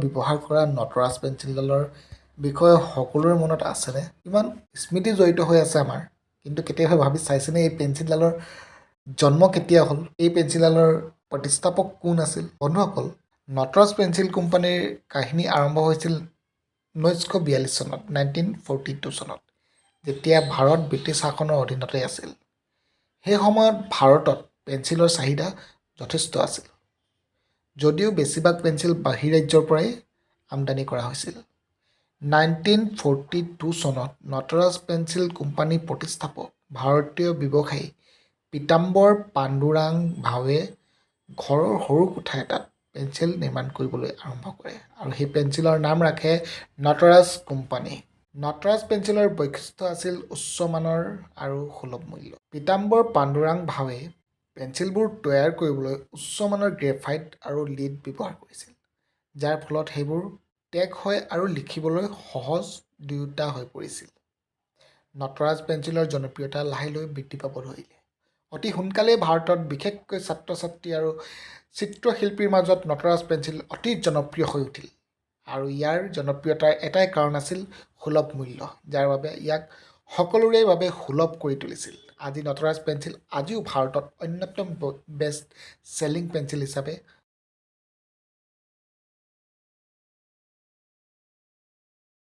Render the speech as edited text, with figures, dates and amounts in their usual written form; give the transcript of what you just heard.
ব্যৱহাৰ কৰা নটৰাজ পেঞ্চিলডালৰ বিষয়ে সকলোৰে মনত আছেনে? কিমান স্মৃতি জড়িত হৈ আছে আমাৰ। কিন্তু কেতিয়াবা ভাবি চাইছেনে এই পেঞ্চিলডালৰ জন্ম কেতিয়া হ'ল? এই পেঞ্চিলডালৰ প্ৰতিষ্ঠাপক কোন আছিল? বন্ধুসকল, নটৰাজ পেঞ্চিল কোম্পানীৰ কাহিনী আৰম্ভ হৈছিল 1942 চনত, 1942 চনত, যেতিয়া ভাৰত ব্ৰিটিছ শাসনৰ অধীনতে আছিল। সেই সময়ত ভাৰতত পেঞ্চিলৰ চাহিদা যথেষ্ট আছিল, যদিও বেছিভাগ পেঞ্চিল বাহিৰ ৰাজ্যৰ পৰাই আমদানি কৰা হৈছিল। 1942 চনত নটৰাজ পেঞ্চিল কোম্পানীৰ প্ৰতিষ্ঠাপক ভাৰতীয় ব্যৱসায়ী পীতাম্বৰ পাণ্ডুৰাং ভাৱে ঘৰৰ সৰু কোঠা এটাত পেঞ্চিল নিৰ্মাণ কৰিবলৈ আৰম্ভ কৰে আৰু সেই পেঞ্চিলৰ নাম ৰাখে নটৰাজ কোম্পানী। নটৰাজ পেঞ্চিলৰ বৈশিষ্ট্য আছিল উচ্চমানৰ আৰু সুলভ মূল্য। পীতাম্বৰ পাণ্ডুৰাং ভাৱে পেঞ্চিলবোৰ তৈয়াৰ কৰিবলৈ উচ্চমানৰ গ্ৰেফাইট আৰু লিড ব্যৱহাৰ কৰিছিল, যাৰ ফলত সেইবোৰ টেকসই আৰু লিখিবলৈ সহজ দুয়োটা হৈ পৰিছিল। নটৰাজ পেঞ্চিলৰ জনপ্ৰিয়তা লাহে লাহে বৃদ্ধি পাব ধৰিলে। অতি সোনকালেই ভাৰতত বিশেষকৈ ছাত্ৰ ছাত্ৰী আৰু চিত্ৰশিল্পীৰ মাজত নটৰাজ পেঞ্চিল অতি জনপ্ৰিয় হৈ উঠিল। আৰু ইয়াৰ জনপ্ৰিয়তাৰ এটাই কাৰণ আছিল সুলভ মূল্য, যাৰ বাবে ইয়াক সকলোৰে বাবে সুলভ কৰি তুলিছিল। আজি নটৰাজ পেঞ্চিল আজিও ভাৰতত অন্যতম বেষ্ট চেলিং পেঞ্চিল হিচাপে